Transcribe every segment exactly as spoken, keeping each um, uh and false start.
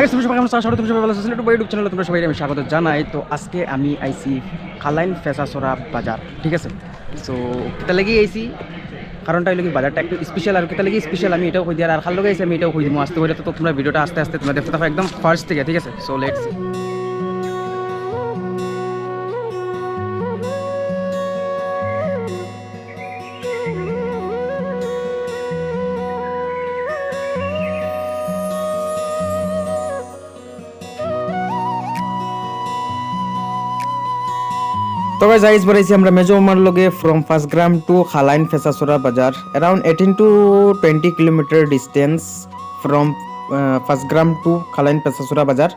Guys, তোমরা সবাই কেমন আছো? আশা করি তোমরা সবাই ভালো আছো। সিলেট টু বাই YouTube channel-এ তোমরা সবাই আমি স্বাগত জানাই। তো আজকে আমি আইছি খালাইন ফেসাছড়া বাজার, ঠিক আছে? So, কিতা লাগি আইছি? কারণটা হইলো কি, বাজারটা একটু special, আর কিতা লাগি special আমি এটাও কই দিয়ার, আর কার লগে আইছি আমি এটাও কই দিমু। আস্তে করে তো তোমরা video-টা আস্তে আস্তে তোমরা দেখতে থাকো একদম first থেকে, ঠিক আছে? So, let's see. তো guys, আইজ বারাইছি আমরা মেজো মামার লগে from পাঁচগ্রাম to খালাইন ফেসাছড়া বাজার, around eighteen to twenty kilometer distance from, আহ, পাঁচগ্রাম to খালাইন ফেসাছড়া বাজার।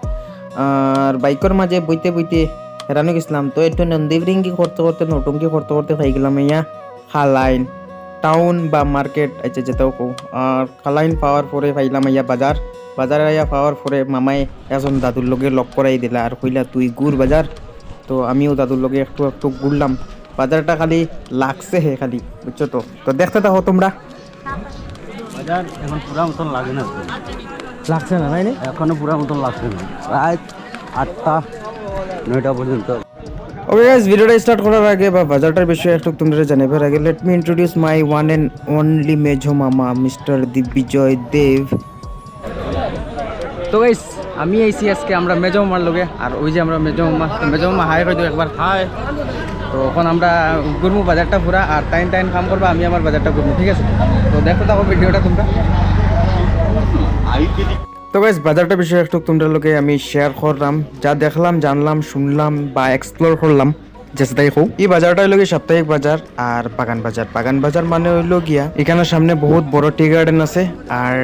আর bike-র মাঝে বইতে বইতে হেরানো গেছিলাম, তো একটু নন্দীবিরিঙ্গি করতে করতে, নৌটুঙ্গি করতে করতে পাই গেলাম ইয়া খালাইন town বা market, আচ্ছা, যেটাও কও। আর খালাইন পাওয়ার পরে পাইলাম ইয়া বাজার, বাজার আইয়া পাওয়ার পরে মামায় একজন দাদুর লগে লগ করাই দিলা, আর কইলা, "তুই ঘুর বাজার।" তো আমিও দাদুর লগে একটু একটু ঘুরলাম। বাজারটা খালি লাগছে হে খালি, বুঝছো তো? তো দেখতে থাকো তোমরা। বাজার এখন পুরা মতন লাগে না। লাগছে না, তাই না? এখনো পুরা মতন লাগছে না, প্রায় আটটা নয়টা পর্যন্ত। Okay guys, video-টা start করার আগে বা বাজারটার বিষয়ে একটু তোমরা জানাবার আগে, let me introduce my one and only মেজো মামা, Mister দিগ্বিজয় দেব। তো guys, আমি আইছি আজকে আমরা মেজো মামার লগে, আর ওই যে আমরা মেজো মামা, তো মেজো মামা হাই কই দিও একবার। হাই। তো এখন আমরা ঘুরমু বাজারটা পুরা, আর তাইন তাইন কাম করবা, আমি আমার বাজারটা ঘুরমু, ঠিক আছে? তো দেখতে থাকো video-টা তোমরা। তো guys, বাজারটা বিষয়ে একটু তোমরা লগে আমি share করলাম, যা দেখলাম, জানলাম, শুনলাম বা explore করলাম, যেটাই হোক। এই বাজারটা হইলো গিয়া সাপ্তাহিক বাজার আর বাগান বাজার। বাগান বাজার মানে হইলো গিয়া এখানে সামনে বহুত বড় tea garden আছে আর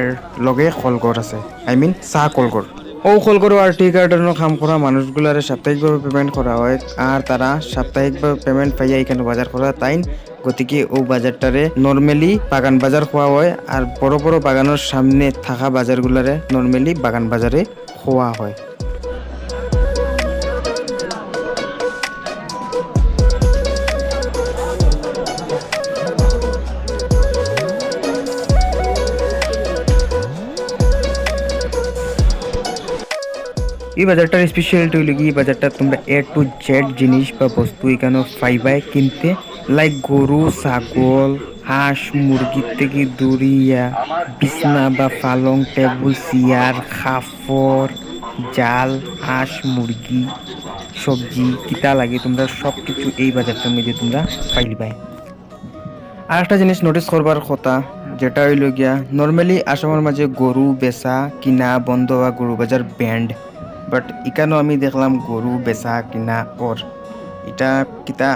লগে কলঘর আছে, I mean চা কলঘর। ও কলঘর আর tea garden-ও কাম করা মানুষগুলারে সাপ্তাহিকভাবে payment করা হয়, আর তারা সাপ্তাহিকভাবে payment পাইয়া এখানে বাজার করা তাইন। গতিকে ও বাজারটারে normally বাগান বাজার কওয়া হয়, আর বড় বড় বাগানর সামনে থাকা বাজারগুলারে normally বাগান বাজারে কওয়া হয়। এই বাজারটার speciality হইলো কি, এই বাজারটা তোমরা A to Z জিনিস বা বস্তু এখানে পাইবায় কিনতে, like গরু, ছাগল, হাঁস, মুরগির থেকে দৌড়িয়া বিছনা বা পালং, table, চেয়ার, কাপড়, জাল, হাঁস, মুরগি, সবজি, কিতা লাগে তোমরা সব কিছু এই বাজারটার মধ্যে তোমরা পাইলিবায়। আর একটা জিনিস notice করবার কথা, যেটা হইলো গিয়া normally আসামর মাঝে গরু বেচা কিনা বন্ধ বা গরু বাজার banned, but এখানেও আমি দেখলাম গরু বেচা কিনা অর। এটা কিতা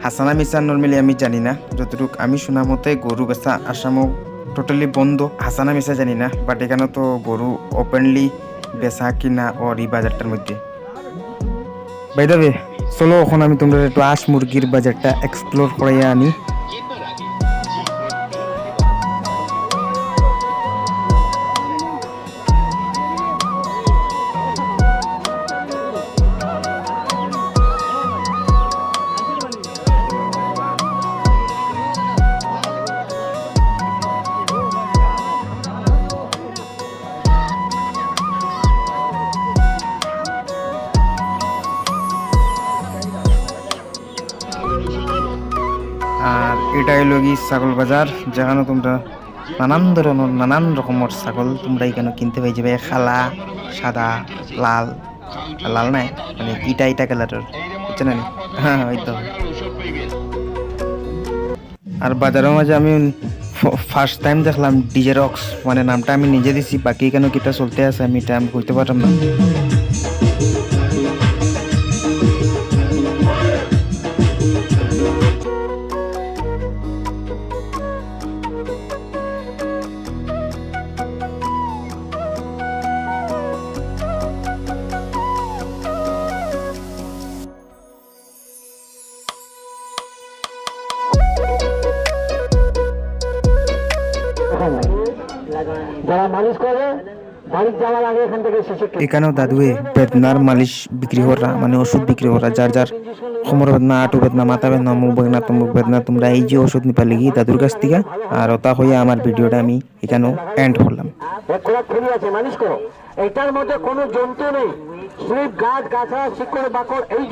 হাছা না মিছা normally আমি জানি না, যতটুক আমি শোনা মতে গরু বেচা আসামও totally বন্ধ, হাছা না মিছা জানি না, but এখানে তো গরু openly বেচা কিনা অর এই বাজারটার মধ্যে। By the way, চলো এখন আমি তোমরা একটু হাঁস মুরগির বাজারটা explore করাইয়া আনি। আর এটা হইলো কি ছাগল বাজার, যেখানে তোমরা নানান ধরনের, নানান রকমের ছাগল তোমরা এখানে কিনতে পাই যাবে, কালা, সাদা, লাল, আর লাল নাই, মানে ইটা ইটা কালারের, বুঝছো না নি? হ্যাঁ, ওই তো। আর বাজারর মাঝে আমি ফ-, first time দেখলাম DJ Rocks, মানে নামটা আমি নিজে দিছি, বাকি এখানে কিতা চলতে আছে আমি এটা আমি কইতে পারলাম না। যারা মালিশ করে, বাড়ি যাওয়ার আগে এখান থেকে শেষে এখানেও দাদুয়ে বেদনার মালিশ বিক্রি করা, মানে ওষুধ বিক্রি করা, যার যার কোমর বেদনা, আঁটু বেদনা, মাথা বেদনা, মুখ বেদনা, তমুক বেদনা, তোমরা এই যে ওষুধ নিবা লাগি দাদুর কাছ থেকে। আর ওটা হইয়া আমার video-টা আমি এখানেও end করলাম। এক করাত ফেলি আছে, মালিশ করো। এটার মধ্যে কোনো জন্তু নেই, স্লিপ, গাছ, গাছড়া, শিকড়, বাকড়, এই যে